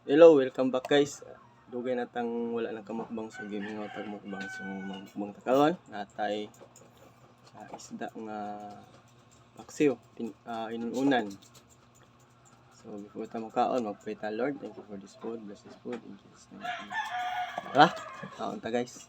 Hello, welcome back, guys. Dugay na tang wala nang kamukbang, so gimingaw tag mukbang. So mukbang ta karon, natay isda nga paksiw, inununan. So before ta mukaon, magpray ta. Lord, thank you for this food. Bless this food in Jesus' name. Amen. Tara, kaon ta, guys.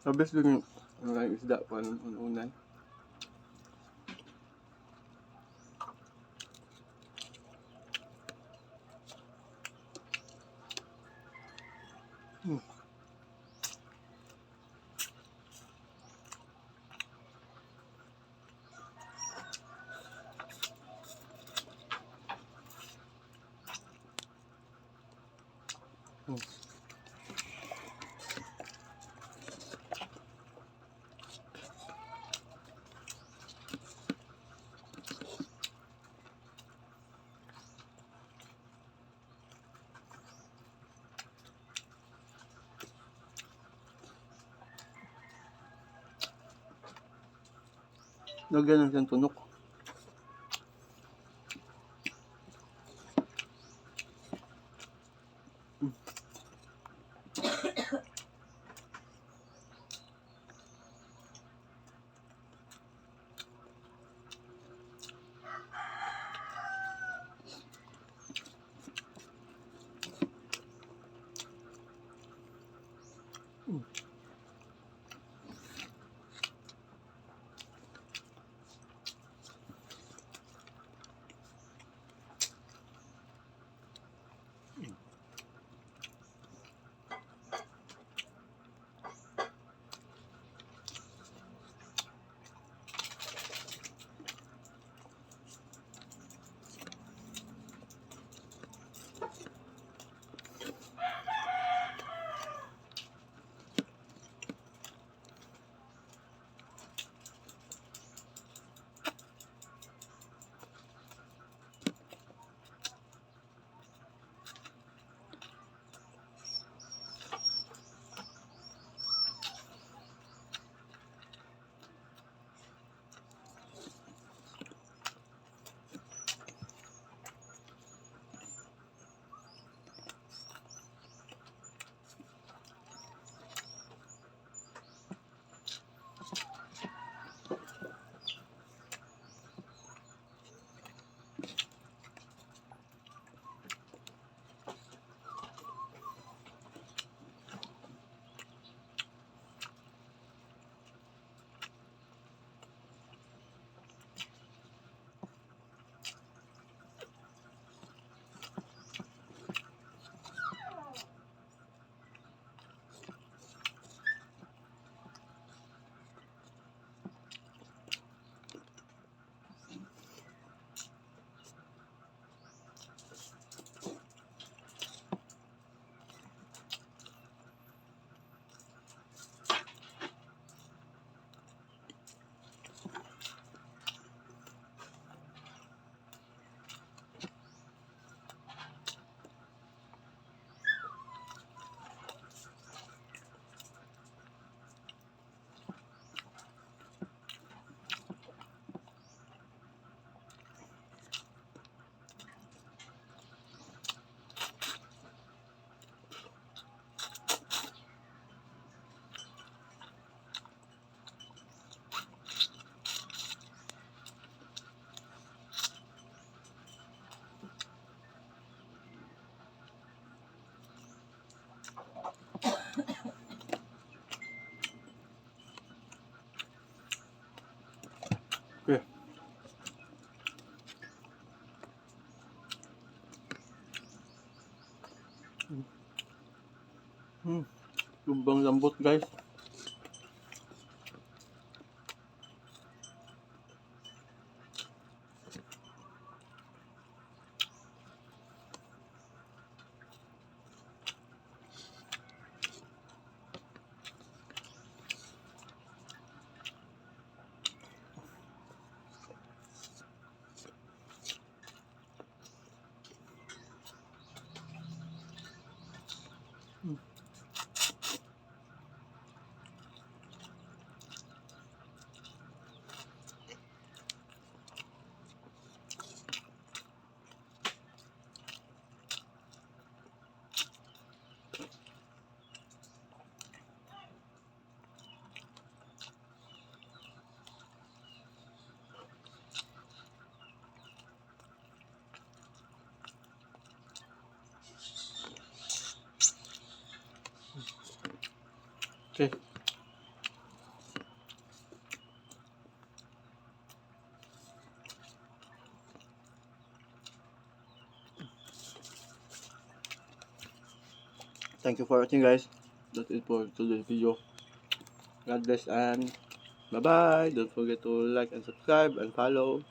Sabes din yung ano, yung isda pa ununan. Lagyan ng siyang tunok. Sobrang lambot, guys. Okay. Thank you for watching, guys. That's it for today's video. God bless and bye bye. Don't forget to like and subscribe and follow.